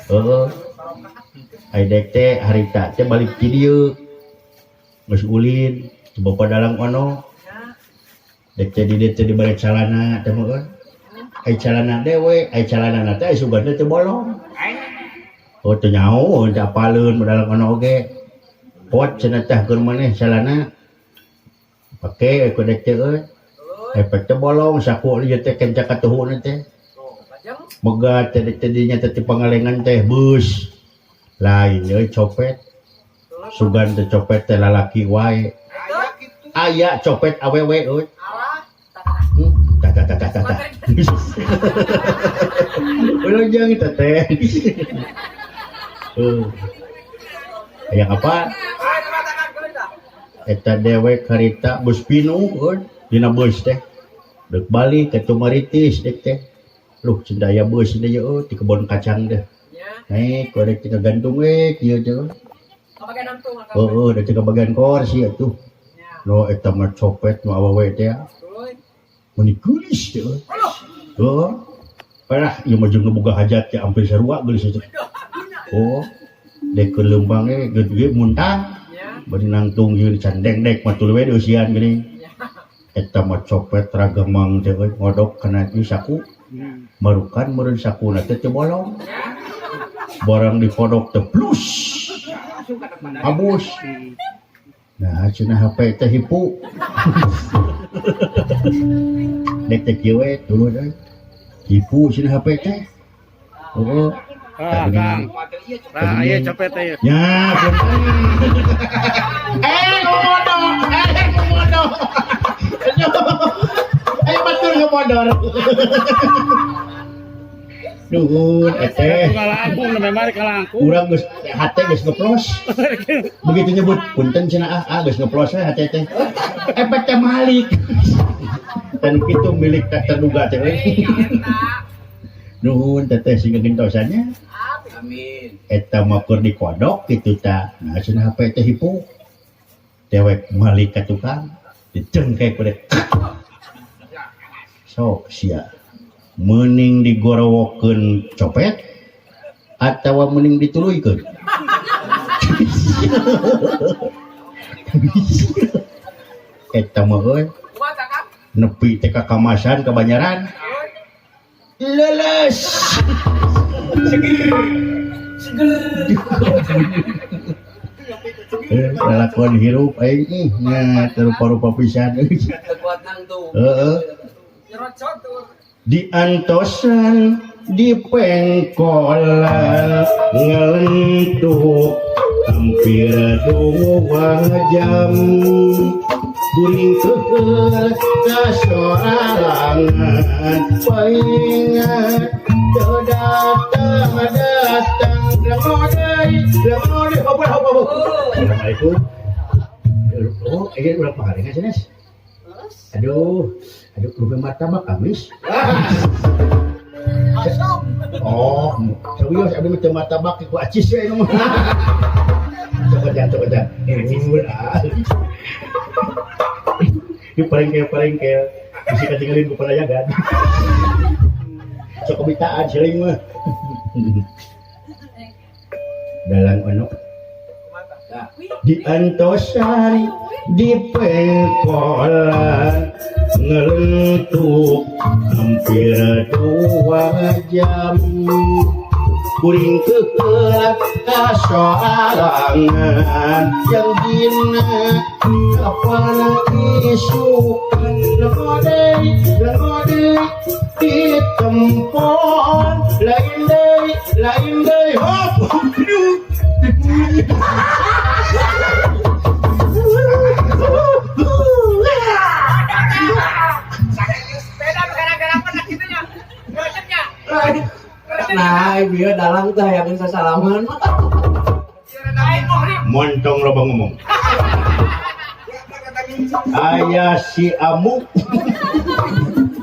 Heeh. Ai dek teh harita teh balik ti dieu. Geus ulin, ti bapa dalang ono. Dek teh di dieu teh dibere calana teh mah euy. Ai calana dewe, ai calanana teh ai sugan teh bolong. Oh teu nyaho teu apaleun dalang ono oge. Pot cenah teh keur maneh calana. Pake ku dek teh euy. Efek teh bolong saku ieu teh kenca katuhuna teh. Megat teh dek teh dinya teh ti pangalengan teh beus. Lain euy copet. Sugan teh copet teh lalaki wae. Aya copet awewe euy. Tah tah tah tah tah. Ulah jeung teteh. Hayang apa? Eta dewek harita beus pinuh euy dina beus teh. Deuk balik ka Tumaritis dek teh. Luh cenah aya beus deui euy ti kebon kacang teh. Naik we dek teh kagantung we kieu teh. Heueuh da teh kabagian kursi atuh. No eta mah copet nu awewe teh. Meuni geulis teh euy. Heueuh. Parah ieu mah jeung boga hajat teh hampir sarua geulis teh. Oh, dek keur leumpang ge geuh muntah. Bari nangtung ieu can dengdek mah tuluy we dieusian geuning. Eta mah copet ragamang teh euy ngodok kana ieu saku. Marukan meureun sakuna teh teu bolong. Barang dikodok teh blus. Abus. Nah, cenah HP teh hipu. Dek teh kieu we tuluy euy. Hipu cenah HP teh. Heeh. Ah, Kang. Nah, ieu copet teh. Ya, ngomodo. Ngomodo. Ayo batur ngomodor. Nuhun eteh. Kalangkung nembe mari kalangkung. Urang geus hate geus ngeplos. Begitu nyebut punten cenah ah, geus ngeplos we hate teh. Efek teh malik. Dan kitu milik tak terduga teh. Nuhun teteh sing gentosannya. Amin. Eta mah keur dikodok kitu ta. Nah cenah HP teh hipu. Dewek malik ka tukang dicengkek ku dek. Sok sia. Meuning digorowokeun copet atawa meuning dituluykeun. Eta mah euy. Nepi teh ka kamasan ka Banjaran. Leles. Seger. Seger. Lalakuan hirup aing nya rupa-rupa pisan. Kuat nangtung. Heeh. Di antosan di pengkolan ngelentuk hampir 2 jam kuring keheul kasorangan paingat teu datang datang lemodei lemodei hop hop hop. Assalamualaikum. Oh, ini udah pangalengan sanes. Aduh, aduh, lupa martabak amis. Oh, serius, abdi mah teu martabak ku acis we mah. Coba jangan, coba jangan. Ah. Ini parengkel. Bisa ketinggalin ku panayagan. Sok kebitaan sering mah. Dalang ono. Di antosan di pengkolan ngelentuk hampir 2 jam kuring keheula kasorangan yang dina kapan isukan lemodei lemodei di tempon lain deui hop. Nah, bieu dalang teh hayang sasalaman. Montong loba ngomong. Aya si Amuk.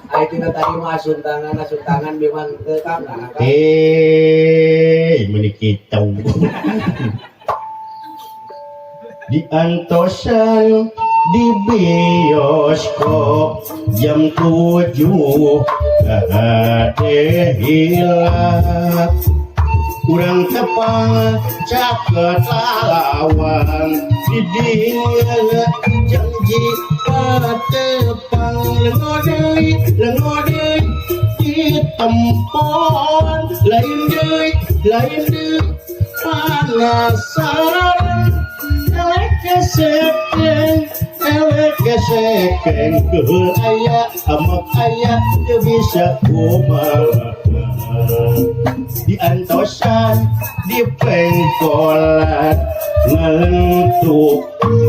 Ai tina tadi mah asun tangan memang teu Kang. Meuni kitu. Di antosan di bioskop jam 7 hade hilap. Urang tepang caket lalawang di dinya janji patepang lengo deui lengo deui di tempon lain deui panasaran elek kesekeng elek kesekeng keheul aya amek aya teu bisa kumaha diantosan di pengkolan ngalentuk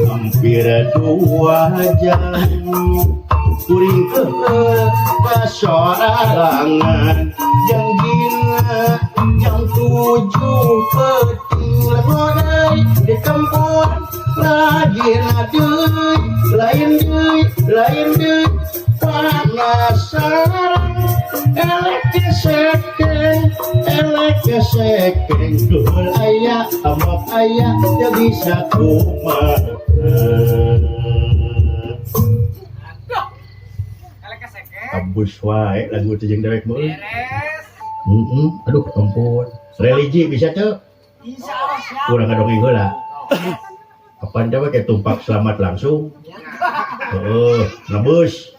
hampir 2 jam kuring keheul kasorangan jangjina jam 7 peuting lengo deui di tempon lagi deui lain deui lain deui panasaran elek kesekeng elek kesekeng keheul aya amek aya teu bisa kumaha. Aduh. Elek kesekeng. Abus wae lagu teh jeung dewek mah euy. Beres. Heeh, aduh ampun. Religi bisa tuh? Insya Allah siap. Kurang ngadongeng heula. Kapan dewek kayak tumpak selamat langsung. Heeh, ngebus.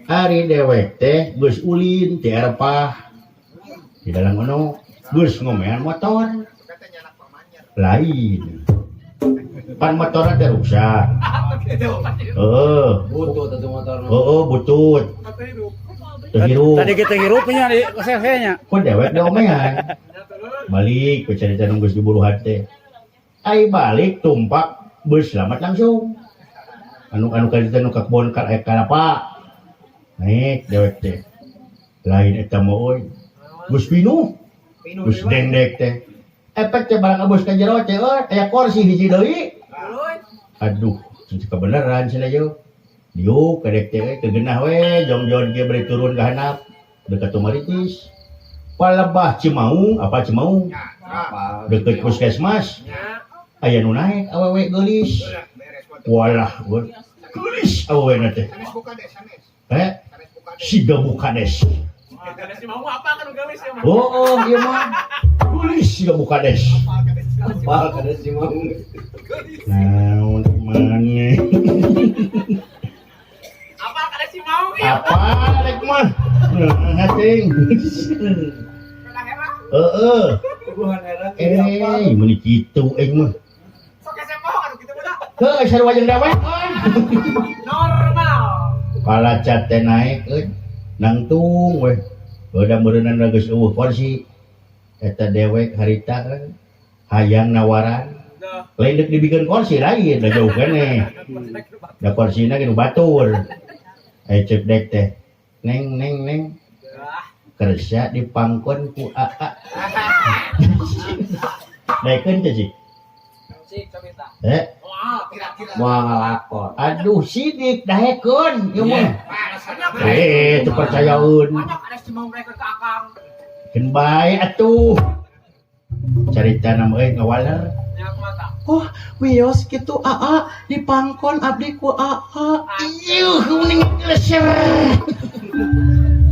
Ari dewek teh geus ulin ti Eropah. Di dalam ono geus ngomean motor. Lain. Pan motorna teh rusak. Heeh. Butut atau motor. Heeh, butut. Teu hirup. Tadi kita hirupnya di nya. Kok dewek diomean. Balik ke cerita nunggu diburu hati. Ai balik tumpak bus selamat langsung. Anu anu ka nu ka kebon ka kalapa. Naik dewek teh. Lain eta mah euy. Geus pinuh. Geus dendek teh. Efek teh barang abus ka jero teh euy, aya kursi hiji deui. Aduh, cicik kebenaran cenah ye. Diuk kadek teh euy, kegenah we jongjon kieu bari turun ka handap dekat Tumaritis. Palebah Cimaung, apa Cimaung? Apa? Deket puskesmas. Aya nu naek awewe geulis. Walah, geulis awewe na teh. Eh, siga bukades. Oh, iya mah. Geulis siga bukades. Apa kada si mau. Naon maneh? Apa kada si mau ya? Apa rek mah? Nah, ting. Heeh. Eh, meuni kitu aing mah. Sok SMA kan gitu mah. Heuh, sarua jeung dewek. Normal. Kalacat teh naek euy. Nangtung we. Udah meureunan geus eueuh kursi. Eta dewek harita euy. Hayang nawaran. Lain deuk dibikeun kursi lain, da jauh keneh. Da kursina ge nu batur. Aya cek dek teh. Neng neng neng. Kersa dipangkon ku AA. Daekeun teh cik. Cik coba. Eh, Wah, kira-kira. Moal ngalakon. Aduh sidik daekeun ieu mah. Eh, teu percayaeun. Banyak ada si mau mereka ke akang. Keun bae atuh. Carita nama euy ngawaler. Ya aku mata. Oh, wios gitu AA dipangkon abdi ku AA. Ieuh, mending ngegeleser.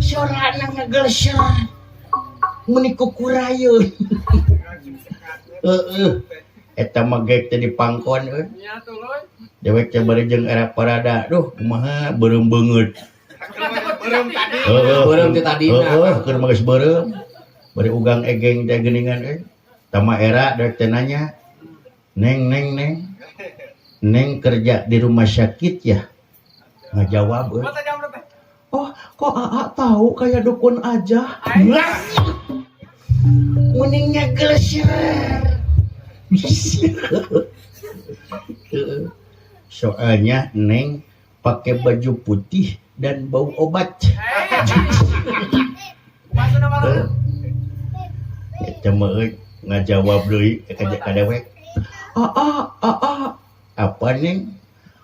Sorana ngegeleser. Meni kukurayeun. Heeh. Eta mah gek teh dipangkon euy. Ya tuluy. Dewek teh bari jeung era parada. Duh, kumaha beureum beungeut. Beureum tadi. Heeh. Beureum teh tadina. Heeh, keur mah geus beureum. Bari ugang egeng teh geuningan euy. Tama era dewek teh nanya. Neng neng neng. Neng kerja di rumah sakit ya? Ngajawab euy. Mata jam berapa? Oh, kok AA tahu kayak dukun aja? Mending ngegeleser. Soalnya Neng pakai baju putih dan bau obat. Bahasa nama lu. Eta mah euy ngajawab deui ka ka dewek. AA, AA, Apa Neng?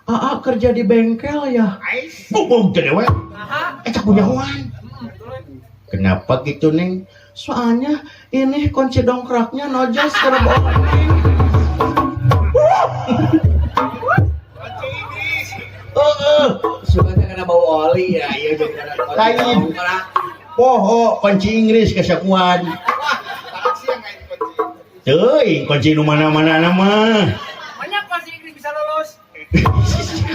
AA kerja di bengkel ya? Bubung teh dewek. Aha. Eta punyahoan. Tuluy. Kenapa gitu Neng? Soalnya ini kunci dongkraknya nojas ke bawah Neng. Heeh. Sukanya kena bau oli ya, iya jeung kena kunci Lain. dongkrak. Poho kunci Inggris kesakuan. Teuing kunci nu mana-mana mah. Banyak pasti Inggris bisa lolos.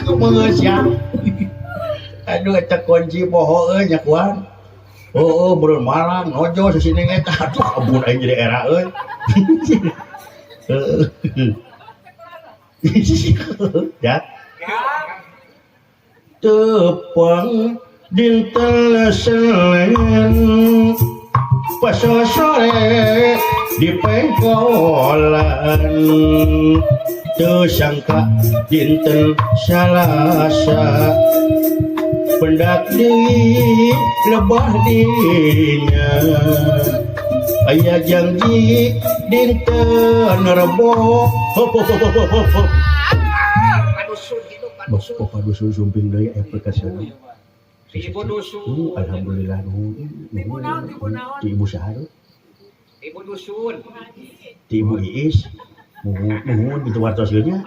Kumaha sia? Aduh, eta kunci poho euy nya kuan. Oh, beureun Malang, nojo sasini eta. Aduh, ampun aing jadi era euy. Ya. Tepang dinten Senin pas sore di pengkolan, teu sangka dinten Salasa pendak deui lebah dinya, aya janji dinten Rebo. Hop hop hop hop hop hop. Padusun gitu, padusun. Bapak dusun sumping deui aya perkasana. Ibu dusun. Alhamdulillah, nuhun. Ibu naon, ibu naon? Ti ibu saha? Ibu dusun. Ti ibu Iis. Nuhun, nuhun gitu wartos ieu nya.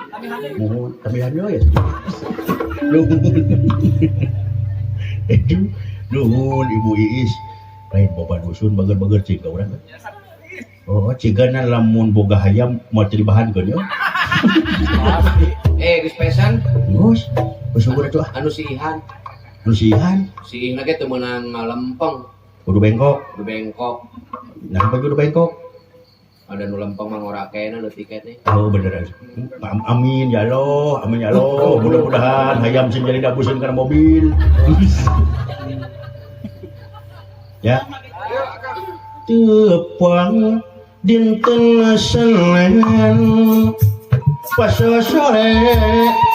Nuhun, tambihan deui ya. Nuhun. Aduh, nuhun Ibu Iis. Lain bapak dusun bager-bager cing ka urang. Oh, cigana lamun boga hayam moal teu dibahankeun ya. Eh, geus pesan. Geus, bersyukur atuh ah. Anu si Ihan. Nu si Ihan. Si Ihan ge teu meunang ngalempeng. Kudu bengkok. Kudu bengkok. Nah, apa kudu bengkok? Ada nu lempeng mah ngorakena nu tiketnya. Oh, bener. Amin ya Allah, amin ya Allah. Mudah-mudahan hayam sing jadi dabuseun kana mobil. Ya. Tepang dinten Senin pas sore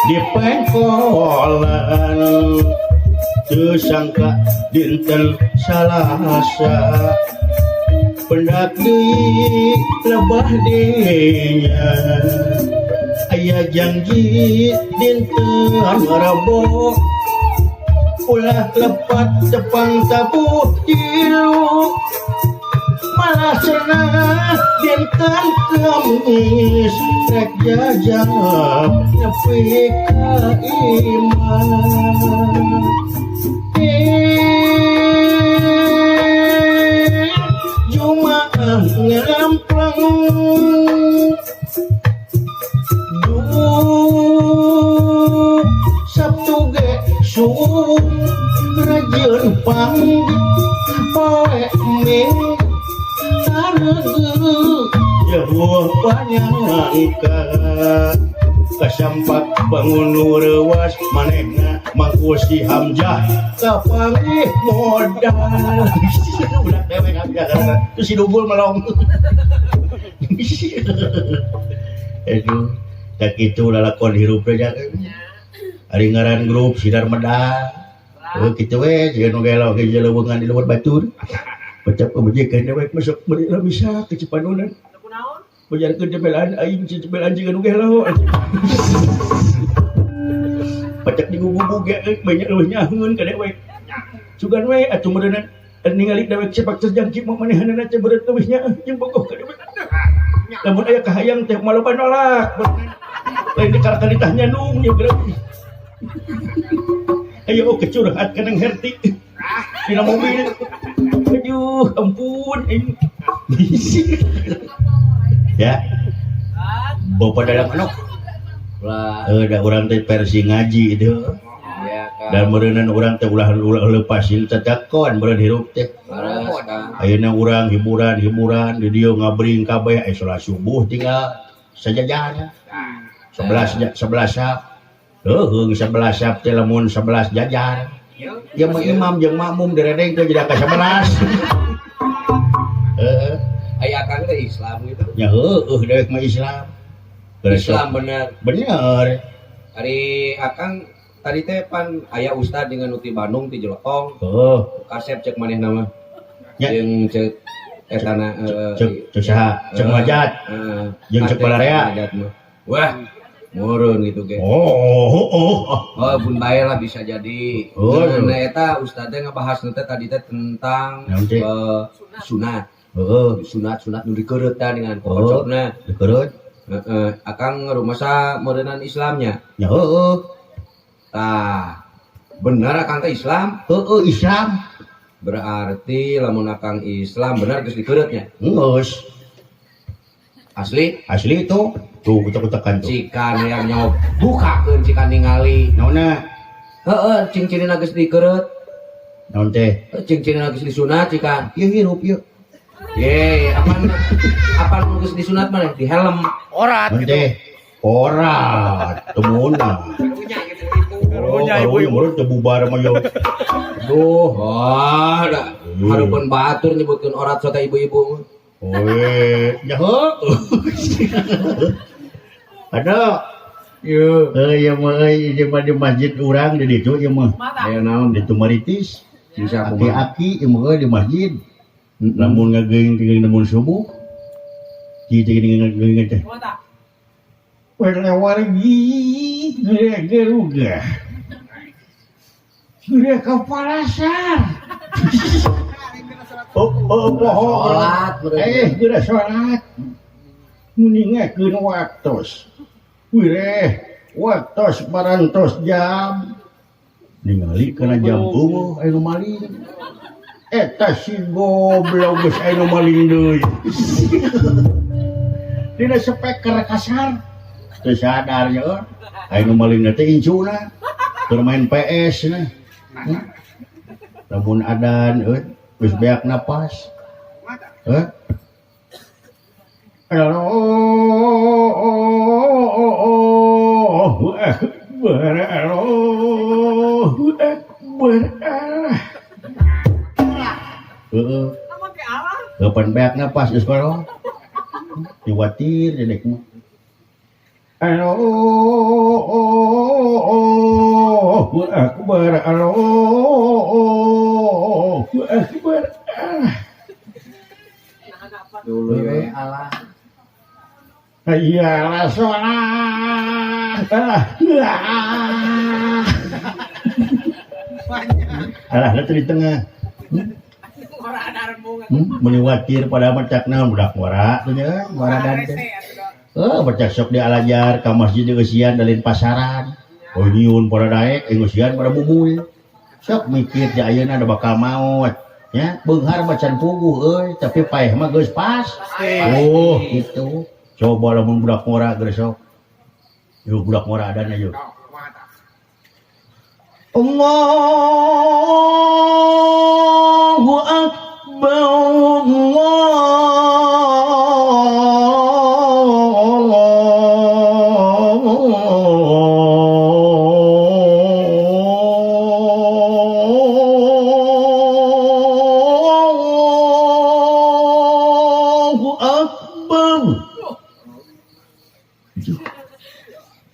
di pengkolan, teu sangka dinten Salasa pendak deui lebah dinya, aya janji dinten Rebo, ulah lepat tepang tabuh tilu, malah cenah dinten Kamis rek jajab nepi ka imah. Jumaah ngampleng duh Sabtu ge suung rajin pang poe Minggu areugeuh jauh panyangka kasampak bangun nu reuwas manehna mangkus si Hamzah kapanggih modal. Ulah dewek Hamzah karena itu si dugul melong. Aduh, tak kitu lalakon hirup teh nya. Ari ngaran grup Sinar Medal. Oh kitu we, jiga nu gelo ge leuweungan di luar batur. Pecap kebajikan dewek masuk beri lah bisa ke Cipanunan. Bajarkeun cebelaan aing cebelaan jiga nu gelo. Pacak digugubug ge banyak leuwih nyaheun ka dewek. Sugan we atuh meureunna ningali dewek sepak terjang ki manehanna teh beureut leuwih nyaeuh jeung bogoh ka dewek. Lamun aya kahayang teh maloba nolak. Lain dikalahkan ditah nyandung ya geura. Ayo oh, kecurhat ka Neng Herti. Dina mobil. Aduh, ampun. Ya. Bapak dalam anu. Ulah. Da urang teh versi ngaji itu. Ya, Kang. Dan meureunan urang teh ulah ulah leupasin tetekon meureun hirup teh. Leres, Kang. Ayeuna urang hiburan-hiburan di dieu ngabring kabeh aya salat subuh tinggal sajajar. 11 11 sap. Heuh, 11 sap teh lamun 11 jajar. Ya mah imam jeung makmum diredengkeun jadi ka 11. Heeh. Aya akang teh Islam gitu. Ya heueuh dewek mah Islam. Islam bener. Bener. Ari akang tadi teh pan aya ustad dengan nu ti Bandung ti Jelekong. Heuh. Kasep cek manehna mah. Ya. Jeung cek etana Cek cek saha? Cek Majat. Jeung cek Balarea. Majat mah. Wah, murun gitu ge. Oh, oh, oh. Oh, bun bae lah bisa jadi. Oh, Nah, eta ustad teh ngebahas teh tadi teh tentang Naon teh? Sunat. Heeh. Sunat-sunat nu dikeureutan dengan kokocokna. Dikereut. Heeh, akang rumasa meureunnan Islamnya. Ya heueuh. Tah, bener akang teh Islam? Heueuh Islam. Berarti lamun akang Islam bener geus dikereutnya. Geus. Asli. Asli itu tuh utak-utakan tuh. Cikan yang nyawa bukakeun cikan ningali. Naonna? Heeh, cincinna geus dikereut. Naon teh? Cincinna geus disunat cikan. Ieu hirup ieu. Ye, apan apan geus disunat mah di helm. Orat Naon gitu. teh? Orat, teu meunang. Oh, Karunya, karunya ibu-ibu. meureun teu bubar mah yo. Aduh. Wah, da hareupeun batur nyebutkeun orat sota ibu-ibu mah. Oe, nyaho. Aduh. Ieu. Eh, ieu mah euy, ieu mah di masjid urang di ditu ieu mah. Mata. Aya naon? Di Tumaritis. Bisa kumaha? Aki-aki ieu mah euy di masjid. Lamun ngageuing-geuing lamun subuh. Kieu teh geuning ngageuing teh. Mata. Warna-warni geruga. Geura ka palasar. Oh, oh, poho. Salat, meureun. Geura salat. Muningakeun waktos. Wireh, waktos barantos jam. Ningali kana jam eueuh aya nu maling. Eta si goblok geus aya nu maling deui. Dina speaker kasar. Teu sadar nya. Aya nu maling teh incuna. Keur main PS na. Lamun adan euy geus beak napas. Heh. Allahu akbar, Allahu akbar. Heeh. Make Allah. Kapan beak napas geus kolot. Diwatir dedek mah. Allahu akbar, Allahu akbar. Dulu we Allah. Hayya sholat. Alah, itu di tengah. Meniwatir pada macak naon budak ngora tuh nya, ngora dan teh. Macak sok dialajar ka masjid eusian dalin pasaran. Oh nyieun pada daek, eusian pada bubul. Sok mikir di ayeuna ada bakal maot. Nya, beunghar macan puguh euy, tapi paeh mah geus pas. Oh, gitu. Coba lamun budak ngora geus sok. Yuk budak ngora adana yuk. Allahu akbar, Allahu akbar.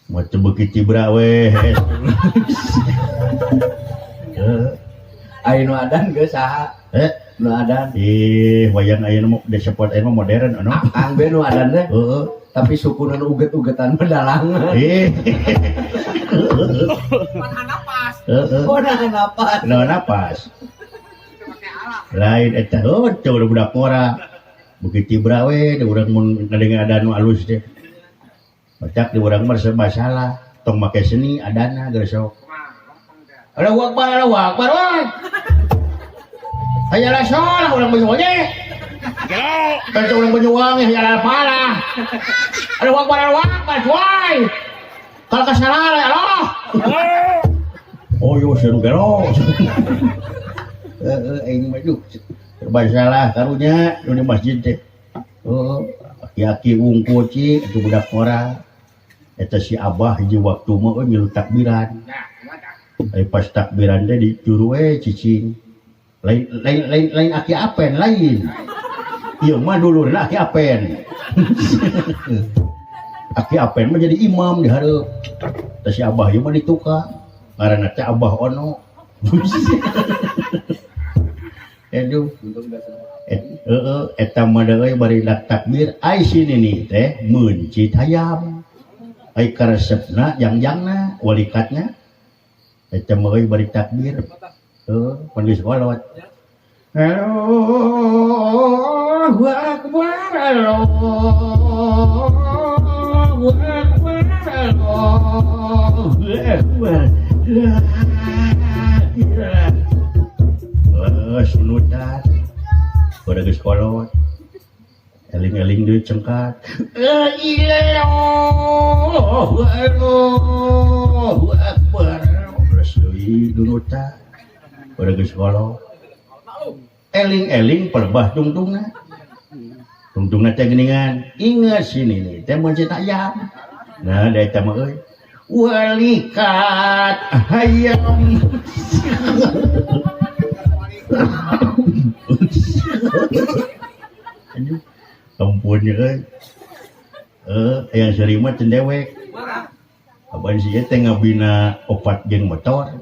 Macam begitu tibra weh. Ayo nu adan geus saha? Nu adan. Ih, wayang ayeuna mah di spot ayeuna mah modern anu. Akang be nu adan teh. Heeh. Tapi sukuna nu uget-ugetan mah dalangan. Ih. Manahan napas. Heeh. Oh, nahan napas. Nahan napas. Lain eta heuh teu budak ngora. Begitu tibra we di urang mun ngadengeun adan nu alus teh. Bacak di urang mah serba salah. Tong make seni adana geus sok. Allahu akbar, Allahu akbar woi. Hayya ala sholah urang Banyuwangi. Baca urang Banyuwangi hayya ala falah. Allahu akbar, Allahu akbar woi. Kalau kesalahan ya Allah. Oh yo seru gero. Heeh, aing mah duh. Serba salah karunya di masjid teh. Oh, aki-aki wungkul cik atuh budak ngora. Eta si Abah hiji waktu mah euy milu takbiran. Ai pas takbiran teh dicuru we cicing. Lain lain lain lain aki apen lain. Ieu mah dulurna aki apen. Aki apen mah jadi imam di hareup. Tah si Abah ieu mah ditukang. Ngaranna teh Abah Ono. Aduh. Heeh, eta mah deui bari takbir ai si nini teh meuncit hayam. Ai karesepna jangjangna walikatna. Eta mah euy bari takbir. Heuh, pan geus kolot. Allahu akbar, Allahu akbar, Allahu akbar. La ilaha. Sunutan. Udah geus kolot. Eling-eling deui cengkat. La ilaha Allahu akbar. Geus deui dunuta. Udah geus kolot. Eling-eling perbah tungtungna. Tungtungna teh geuningan. Ingat sini nih teh mun cetak ayam. Nah, da eta mah euy. Walikat hayam. Aduh, ampun ya euy. Yang sering mah cendewek. Apan sih teh ngabina opat geng motor.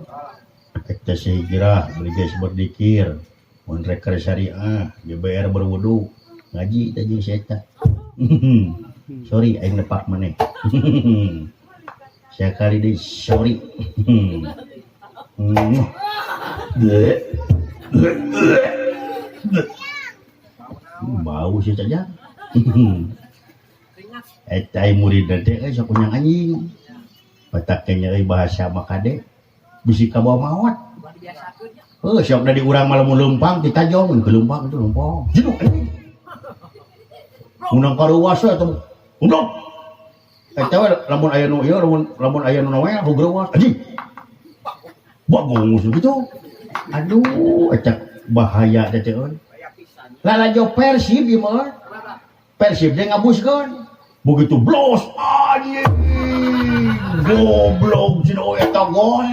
Eta sehijrah beli geus berdikir. Mun rek syariah, GBR berwudu, ngaji teh jeung si eta. Sorry aing nepak maneh. Sekali deui sorry. Bau sih saja. Eta murid teh euy sok kunyang anjing. Batak teh nyeri bahasa makade bisi kabawa maot. Heuh sok da di urang mah lamun leumpang ditajong ke leumpang itu leumpang. Jeduk anjing. Undang karuas we atuh. Undang. Eta we lamun aya nu ieu lamun aya nu noel hugreuas anjing. Bagong gitu. Aduh eta bahaya teh euy. Lalajo Persib ieu mah. Persib teh ngabuskeun. Begitu blos anjing. Goblok cenah eta gol.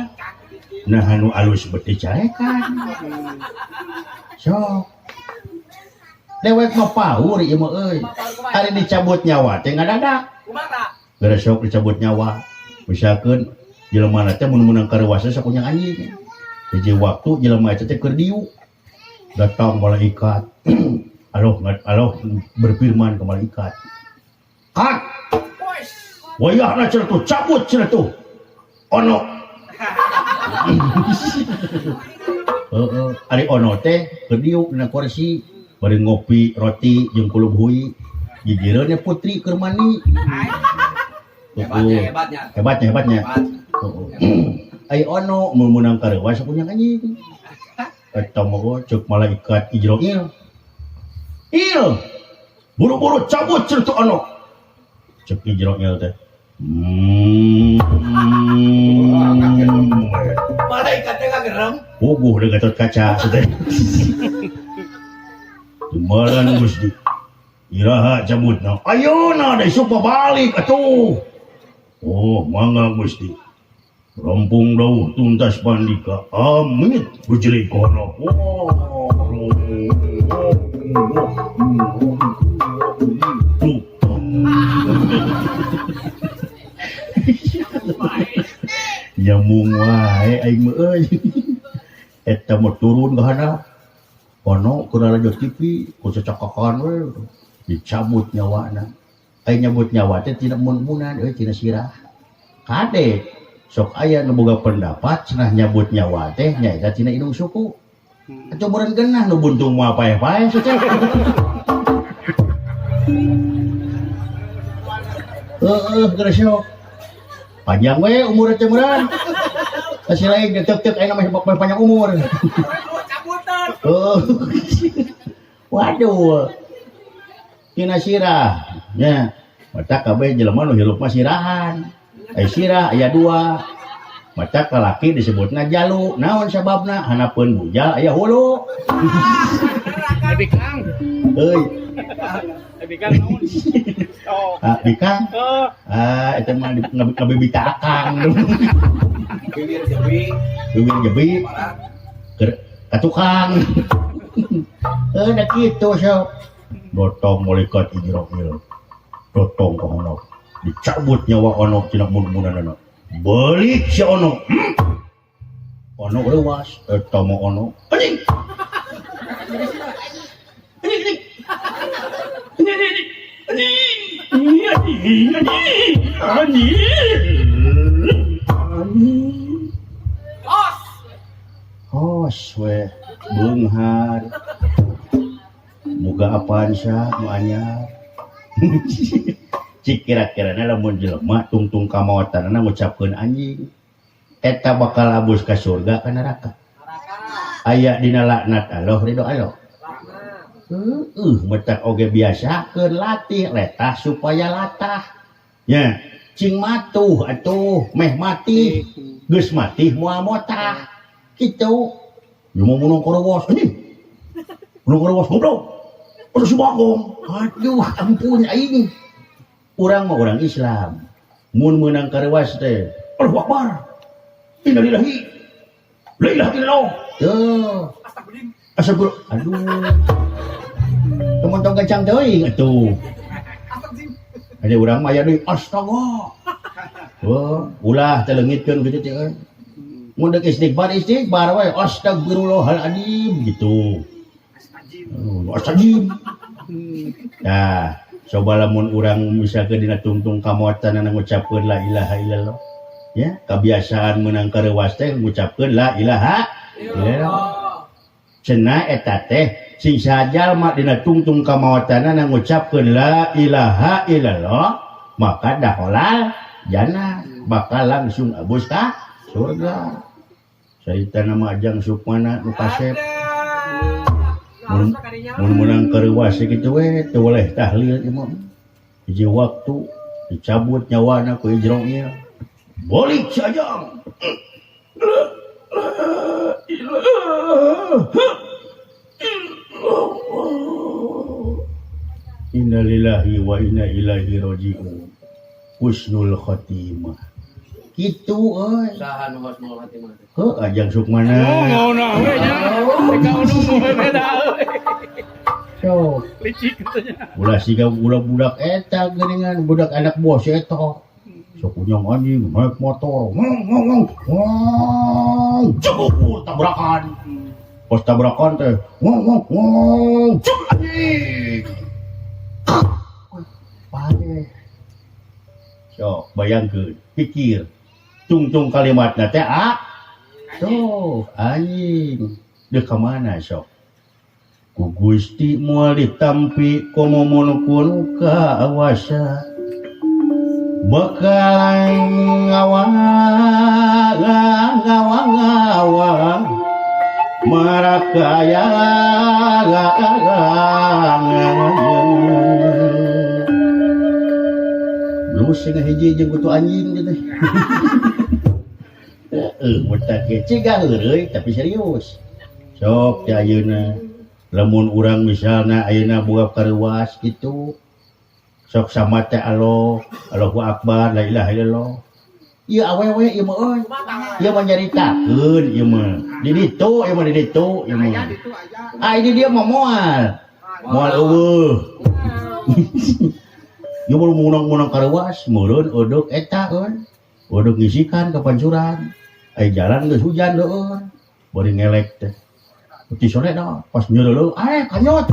Nah anu alus beti carekan. Sok. Dewek mah paur ieu mah euy. Ari dicabut nyawa teh ngadadak. Geura sok dicabut nyawa. Misalkeun jelema teh mun meunang kareuwasa sok kunyang anjing. Hiji waktu jelema eta teh keur diuk. Datang malaikat. Allah berfirman ke malaikat. Kat. Wayahna cenah tuh cabut cenah tuh. Ono. Heeh, ari ono teh keur diuk dina kursi bari ngopi roti jeung kulub hui. Gigireun putri keur mandi. Hebatnya, hebatnya. Hebatnya, hebatnya. Ai ono mun meunang kareuwas punya anjing. Eta mah ceuk malaikat Ijroil. Il. Buru-buru cabut cenah tuh ono. Ceuk Ijroil teh. Malaikat teh ngagerem. Puguh deui Gatot Kaca teh. Timbalan Gusti. Iraha cabutna. Ayeuna da isuk mah balik atuh. Oh, mangga Gusti. Rampung dawuh tuntas pandika. Amit gujelik kono. Nyambung wae aing mah euy. Eta mah turun ka handap. Ono keur lalajo TV ku cacakakan we dicabut nyawana. Aing nyabut nyawa teh tina mun-munan euy tina sirah. Kade sok aya nu boga pendapat cenah nyabut nyawa teh nyaeta tina indung suku. Atuh meureun geunah nu buntung moal paeh-paeh saca. Heeh, geus sok. Panjang we umur teh meureun. Kasih lain detek-tek aing mah panjang umur. Oh. Waduh. Tina sirah nya. Mata kabeh jelema nu hirup mah sirahan. Ai sirah aya dua. Mata kalaki disebutna jalu. Naon sababna? Hanapeun bujal aya hulu. Bikang. Euy. Bikang naon? Oh. Ah, bikang. Ah, eta mah ngabibita akang. Bibir jebi. Bibir jebi. Keur ka tukang. Da kitu sok. Dotong malaikat Ijroil. Dotong ka ono. Dicabut nyawa ono tina mun-munanana. Balik si ono. Ono leuwas eta mah ono. Anjing. Anjing anjing. Anjing anjing. Anjing anjing anjing. Anjing. Anjing. Os. Hos we beunghar. Muga apaan sa nu anyar. Cik kira-kirana lamun jelema tungtung kamaotanana ngucapkeun anjing. Eta bakal abus ka surga ka neraka. Aya dina laknat Allah ridho Allah. Heueuh matak oge biasakeun latih letah supaya latah. Nya, cing matuh atuh meh mati. Geus mati moal motah. Kitu. Ieu mah meunang kareuwas anjing. Meunang kareuwas goblok. Aduh si Bagong. Aduh ampun aing. Urang mah urang Islam. Mun meunang kareuwas teh, Allahu Akbar. Innalillahi. La ilaha illallah. Tuh. Astagfirullah. Aduh. Teman-teman kacang teuing atuh. Ada urang mah aya deui astaga. Wah, ulah teh leungitkeun kitu teh euy. Mun deuk istighfar istighfar we astagfirullahaladzim gitu. Astagfirullah. Nah, coba lamun urang misalkeun dina tungtung kamotan ngucapkeun la ilaha illallah. Ya, kebiasaan meunang kareuwas teh ngucapkeun la ilaha illallah. Cenah eta teh sing sajalma dina tungtung kamaotanana ngucapkeun la ilaha illallah maka dakhalal jannah, bakal langsung abus ka surga. Carita nama Ajang Sukmana nu kasep. Mun meunang kareuwas kitu we teu boleh tahlil ieu mah. Hiji waktu dicabut nyawana ku Ijroil. Balik si Ajang. La ilaha illallah. Innalillahi wa inna ilaihi raji'un. Husnul khatimah. Kitu euy. Saha nu husnul khatimah teh? Heuh Ajang Sukmana. Ngono we nya. Ka unu beda euy. Sok. Licik katanya. Ulah siga budak-budak eta geuningan budak anak bos eta. Sok unyong anjing naik motor. Ngong ngong ngong. Ngong. Jegur tabrakan. Pas tabrakan teh ngong ngong ngong. Cek anjing. Pare. Sok bayangkeun, pikir. Tungtung kalimatna teh a. Tuh anjing. Deuk ka mana sok? Ku Gusti moal ditampi komo mun kun kaawasa. Bakal ngawang ngawang ngawang marakaya. Lu sing hiji jeung kutu anjing gitu. Heeh, mutak ge cigah heureuy tapi serius. Sok teh ayeuna lamun urang misalna ayeuna boga kareuwas kitu sok sama teh Allah, Allahu Akbar, la ilaha illallah. Ieu awewe ieu mah euy. Ieu mah nyaritakeun ieu mah. Di ditu ieu mah di ditu ieu mah. Ah ini dia mah moal. Moal eueuh. Ieu mah meunang-meunang kareuwas meureun eudeuh eta euy. Eudeuh ngisikan ka pancuran. Ai jalan geus hujan leueur. Bari ngelek teh. Ti sore dah pas nyeureuleuh, kanyut,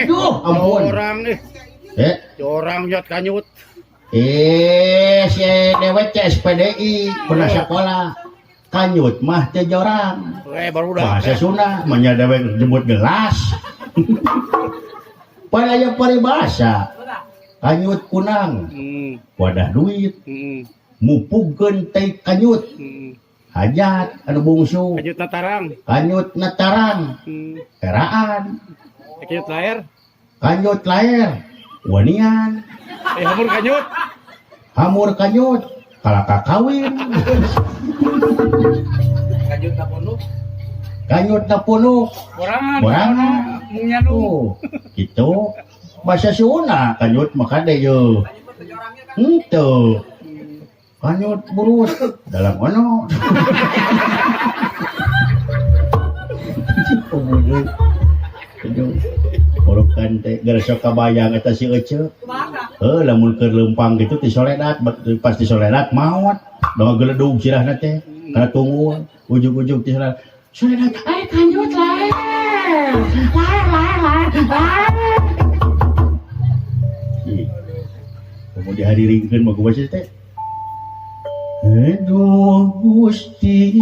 Duh, ampun. Orang Orang nyot kanyut. Si dewek teh SPDI pernah sekolah. Kanyut mah teh jorang. Baru dah. Bahasa Sunda mah nya dewek jemput gelas. Pada aya paribasa. Kanyut kunang. Wadah duit. Mupugkeun teh kanyut. Hajat anu bungsu. Kanyut natarang. Kanyut natarang. Eraan. Kanyut laer. Kanyut laer. Wanian. Hamur kanyut. Hamur kanyut. Kalaka kawin. Kanyut napunuk. Kanyut napunuk. Borangan. Borangan. Mung nyanu. Oh, gitu. Bahasa Sunda kanyut mah kade ye. Henteu. Kanyut burus dalam ono. Urukan teh geus sok kabayang eta si Ece. Heuh lamun keur leumpang kitu ti soledat, pas ti soledat maot. Da geledug sirahna teh kana tunggul, ujug-ujug ti soledat. Soledat, ai kanyut lae. Lae lae lae. Lae. Komo dihadiringkeun mah kumaha teh? Aduh Gusti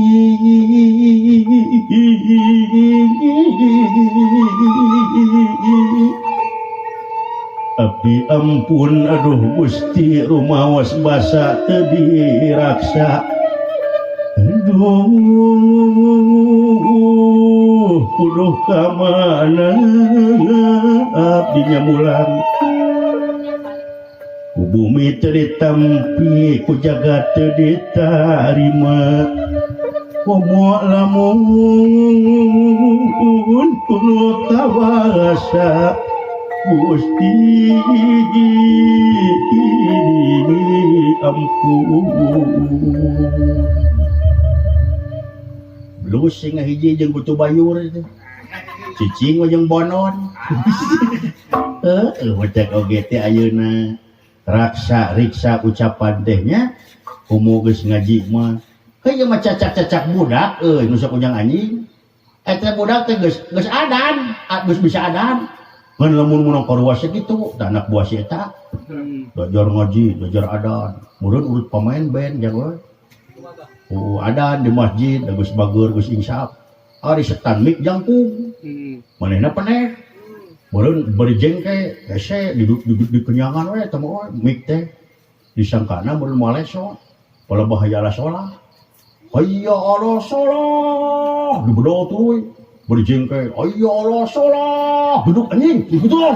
Abdi ampun aduh Gusti rumawas basa teu diraksa. Aduh Aduh, kuduh ka mana abdinya mulang. Ku bumi teu ditampi, ku jagat teu ditarima. Komo lamun kuno kawasa Gusti ampun. Lu sing ngahiji jeung kutu bayur itu. Cicing we jeung bonon. Heuh, cek oge teh ayeuna raksa riksa ucapan teh nya komo geus ngaji mah. Heuh mah cacak-cacak budak euy nu sok ujang anjing. Eta budak teh geus geus adan, geus bisa adan. Ngan lamun meunang karuas kitu, tah anak buah si eta. Belajar ngaji, belajar adan. Meureun urut pamain band jang we. Oh, adan di masjid, geus bager, geus insaf. Ari setan mik jangkung. Manehna penek. Meureun bari jengke, hese di kenyangan we eta mah mik teh. Disangkana meureun maleso. Palebah hayya ala sholah. Hayya ala sholah. Dibedol tuluy. Bari jengke, hayya ala sholah. Duduk anjing, betul.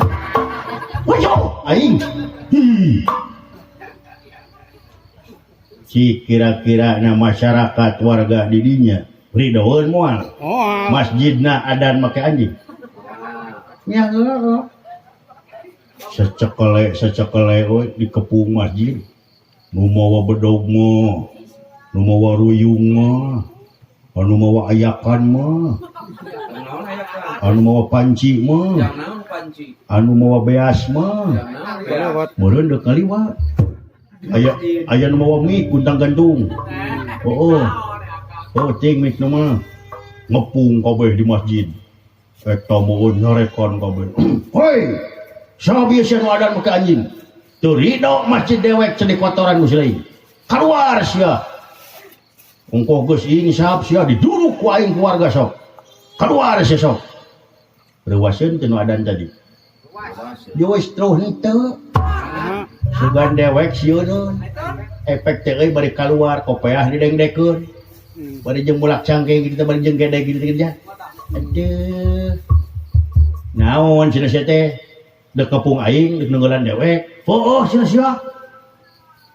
Wajo, aing. Hi. Si kira-kira na masyarakat warga didinya ridoeun moal. Masjidna adan make anjing. Nya heueuh. Secekele secekele euy dikepung masjid. Nu mawa bedog mah, nu mawa ruyung mah, anu mawa ayakan mah, anu mawa panci mah, anu mawa beas mah. Meureun deuk ngaliwat. Aya aya nu mawa mie kuntang gantung. Oh, oh, cing mik nu mah ngepung kabeh di masjid. Eta mah nyarekan kabeh. Hoi, saha sia nu adan make anjing? Teu ridho masjid dewek cedik kotoran ku si lain. Kaluar sia. Ongkoh geus insaf sia diduruk ku aing keluarga sok. Kaluar sia sok. Reuwaseun teh nu adan tadi. Geus terus henteu. Sugan dewek sieun efek teh euy bari kaluar kopeah didengdekeun. Bari jeung bulak cangkeng kitu bari jeung gedeg kitu kerja. Aduh. Naon cenah sia teh? Dek kepung aing dek nunggulan dewek. Oh, cenah sia.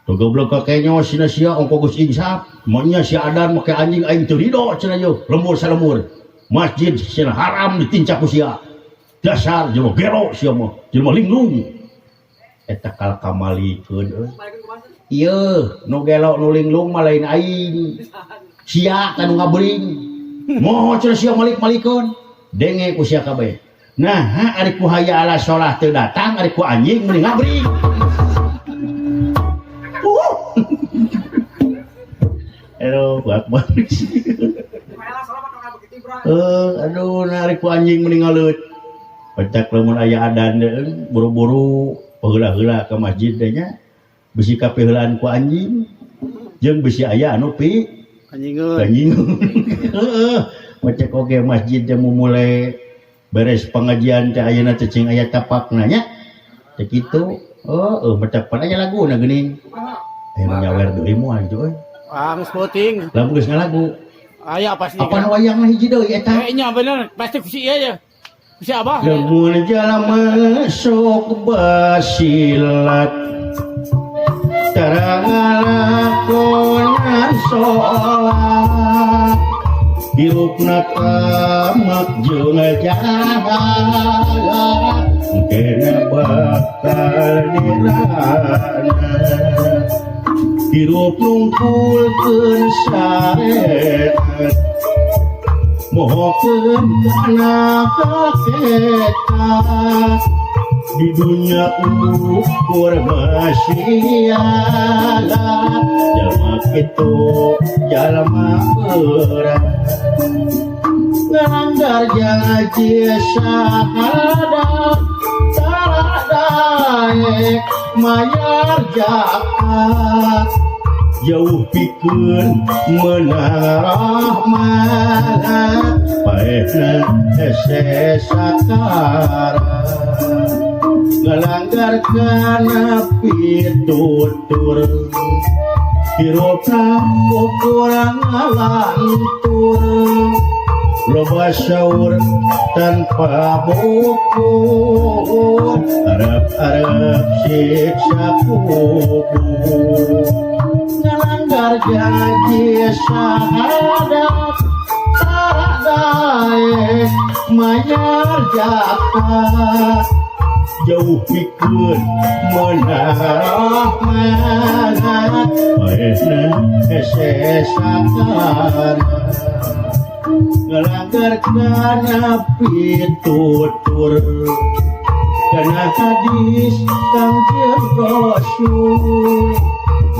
Teu goblok ka kenyos cenah sia ongkoh geus insaf. Maunya sia adan make anjing aing teu ridho cenah yeuh. Lembur salembur. Masjid cenah haram ditincak ku sia. Dasar jelema gero sia mah, jelema linglung. Eta kal kamalikeun euy. Ieu nu gelo nu linglung mah lain aing. Sia tah nu ngabeuring. Moho cenah sia malik-malikeun. Denge ku sia kabeh. Nah, ari ku hayya ala sholah teu datang, ari ku anjing mending ngabring. Aduh, buat banget. Aduh, nah ari ku anjing mending ngaleut. Pecak lamun aya adan deui buru-buru paheula-heula ka masjid teh nya. Bisi kapiheulaan ku anjing jeung bisi aya anu pi anjingeun. Anjingeun. Heeh. Pecak oge masjid teh mulai beres pengajian teh ayeuna teh cing aya tapakna nya. Teh kitu. Heeh, mecak pan aya laguna geuning. Aya nu nyawer deui moal kitu euy. Ah, geus penting. Lamun geus ngalagu. Aya pasti. Apa wayangna hiji deui eta? Nya bener, pasti ku si ieu ya. Ku si Abah. Lamun jalma sok basilat tara ngalakonan salat hirupna tamak jeung jahat kena bakal dirana hirup nungkulkeun sareat mohokeun kana hakikat di dunia ukur maksiat jalma kitu jalma berat ngalanggar janji syahadat taradaek mayar zakat jauh pikeun meunang rahmat paehna hese sakarat ngalanggar kana pitutur Hirupna kurang ngalantur, loba syaur tanpa bukur, arep-arep siksa kubur, ngalanggar janji syahadat, tak daek mayar zakat, jauh pikeun meunang rahmat, paehna hese sakarat, ngalanggar kana pitutur, kana hadis Kangjeng Rasul,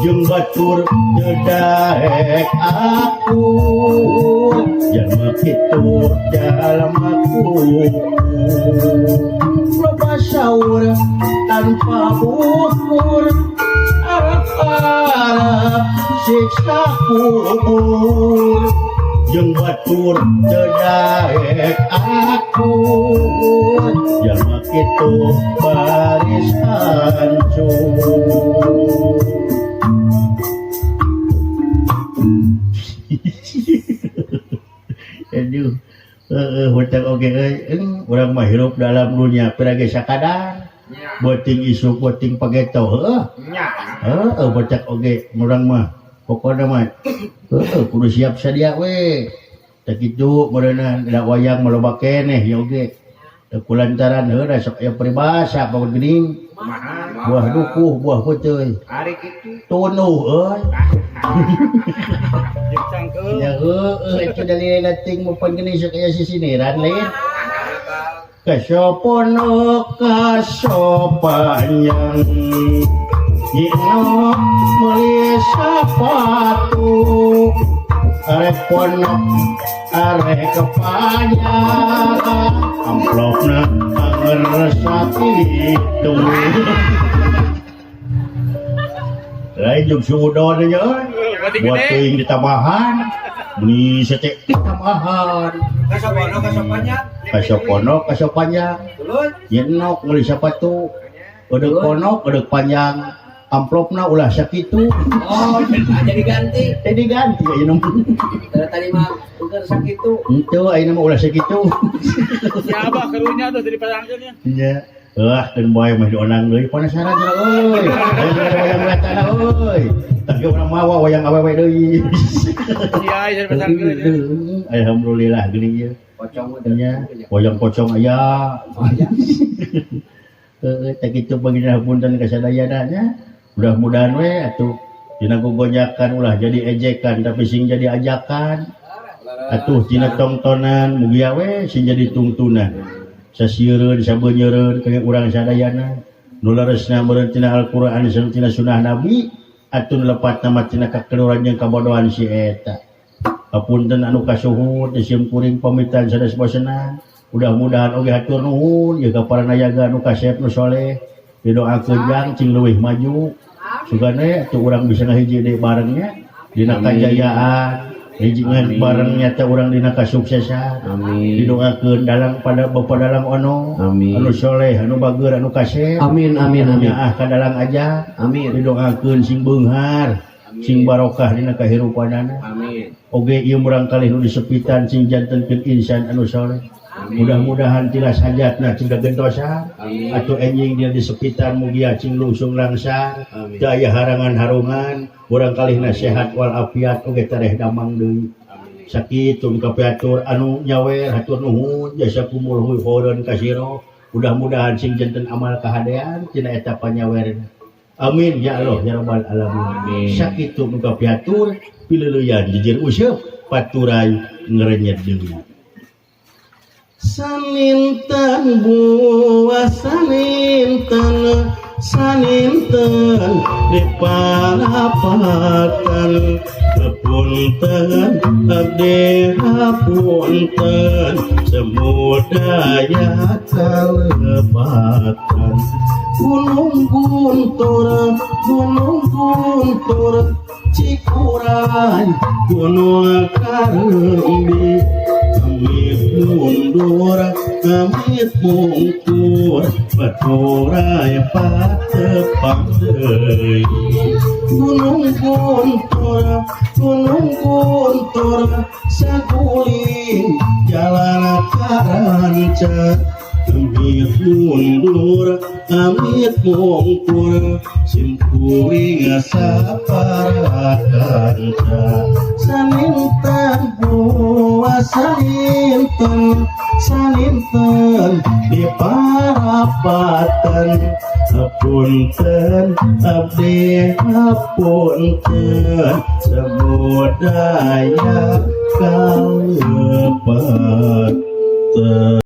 jeung batur teu daek akur, jalma kitu jalma kufur, loba saur tanpa bukur, arep-arep siksa kubur, jeung batur teu daek akur, jalma kitu baris hancur. Aduh, heeh, hutang oge euy, urang mah hirup dalam dunia pira ge sakadar, beuting isuk beuting pageto, heueuh. Heueuh, bocah oge urang mah pokona mah heueuh kudu siap sadia we. Tah kitu meureunna da wayang mah loba keneh ieu oge. Teu kulantaran heueuh da sok aya peribahasa bangun geuning. Buah dukuh, buah peuteui. Ari kitu. Tunduh euy. Jeung cangkeul. Ya heueuh eta dalil ting mun pan geuning sok aya sisiniran lain. Kasopono kasopanjang Ino meuli sapatu, arek ponok arek kepanjang, amplopna anger sakitu. Lain jeung suudon nya euy. Berarti Buat gede. teuing ditambahan, meuni sete ditambahan. Kasopono kasopanjang. Kasopono kasopanjang. Tuluy. Nyenok meuli sapatu, eudeuk ponok eudeuk panjang, amplopna ulah sakitu. Oh, jadi ganti. Jadi ganti ayeuna mah. Dari tadi mah bukan sakitu. Henteu, ayeuna mah ulah sakitu. Si Abah karunya tuh jadi pasangkeun nya. Nya. Wah, keun bae mah dionang deui penasaran cenah euy. Aya wayang wetan euy. Tapi urang mawa wayang awewe deui. Si Ai jadi pasangkeun. Alhamdulillah geuning ieu. Pocong Nya, wayang pocong aya. Heueuh, teh kitu bagina punten ka sadayana nya. Mudah-mudahan we atuh dina gogonjakan ulah jadi ejekan tapi sing jadi ajakan. Atuh tina tongtonan mugia we sing jadi tungtunan. Sasieureun sabeunyereun ka urang sadayana. Nu leresna meureun tina Al-Qur'an sareng tina sunah Nabi, atuh nu lepatna mah tina kakeluaran jeung kabodohan si eta. Hapunten anu kasuhun isim kuring pamitan sanes bosenan. Mudah-mudahan oge hatur nuhun ieu ka para nayaga nu kasep nu soleh. Didoakeun jang cing leuwih maju. Sugane atuh urang bisa ngahiji deui barengnya dina kajayaan, hiji barengnya teh urang dina kasuksesan. Amin. Didoakeun dalang pada bapa dalang ono. Amin. Anu soleh, anu bageur, anu kasep. Amin amin amin. Nyaah ka dalang aja. Amin. Didoakeun sing beunghar, sing barokah dina kahirupanana. Amin. Oge ieu murang kalih nu disepitan sing jantenkeun insan anu soleh. Mudah-mudahan tilas hajatna cing kagentosan. Amin. Atuh enjing dina disepitan mugia cing lungsung langsar. Amin. Teu aya harangan-harungan, murang kalihna sehat wal afiat oge tereh damang deui. Sakitu nu kapiatur anu nyawer hatur nuhun jazakumullahu khairan kasiro. Mudah-mudahan sing janten amal kahadean tina eta panyawerna. Amin ya Allah ya rabbal alamin. Amin. Sakitu nu kapiatur pileuleuyan jejeur useup paturay ngrenyet deui. Saninten buah saninten, saninten di parapatan, punten abdi hapunten, semudaya kalepatan. Gunung Guntur, Gunung Guntur, Cikuray, Gunung Kareumbi, kami Mundur amit mungkur, baturai patepang deui. Gunung Guntur, Gunung Guntur, saguling jalan karanca. Amit mundur amit mungkur, simkuring sapara kanca. Saninten buah saninten, saninten di parapatan. Hapunten abdi hapunten, sabudaya kalepatan.